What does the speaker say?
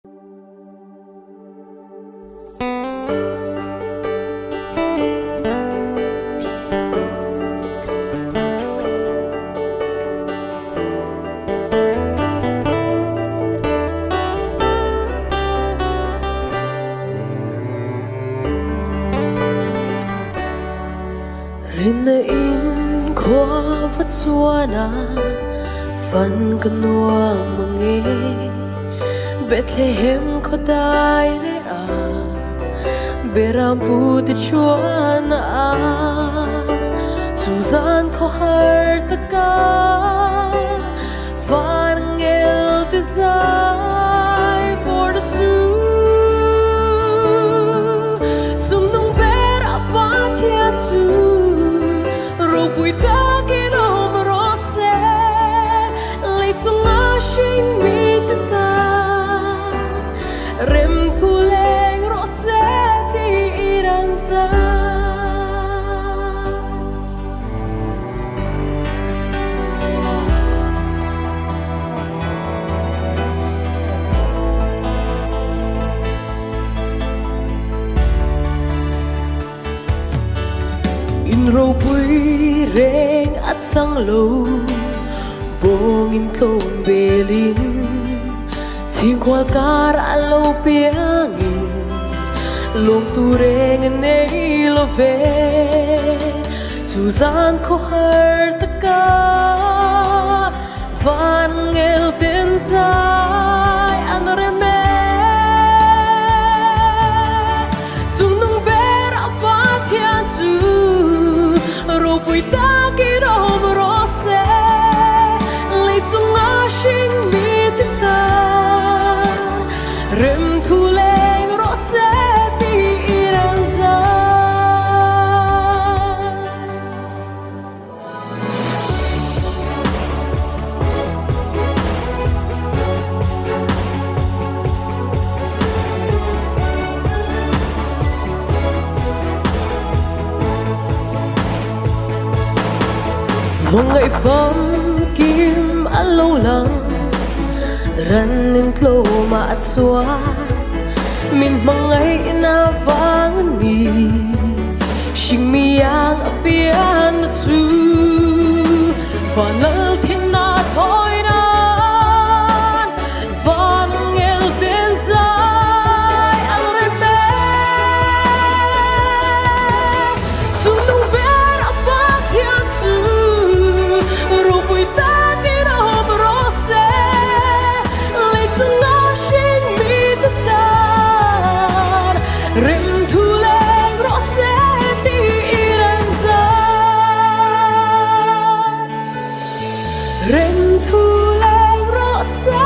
Rinna in khua va chuan a fan ka nuam mange Bethlehem khaw dai reh a Beram pu te chuan a Chu zan khaw har taka Van angel te zai vawr na chu Chung nung ber a Pathian chu Ropui takin awm rawh se Lei chunga hring mite tan Rem thu leng rawh se tiin an zai. In ropui reng a chang lo, bawngin tlawm belin, chhingkhual kar a lo piangin, lawmtu reng a nei lo ve. Chu zan khawhar taka van ngel ten zai an rem e. Chung nung ber a Pathian chu ropui takin awm rawh se, lei chunga hring mi te tan rem thu leng rawh se tiin an zai. Hmangaih famkim a lo lang, ran in tlawm ah chuan min hmangaihna vang a ni. Hringmi ang a pian na chu van lal thin a thawi nan van ngel ten zai an rem e. Chung nung ber a Pathian chu ropui takin awm rawh se, lei chunga hringmi te tan rem thu leng rawh se tiin an zai. Rem thu leng rawh se.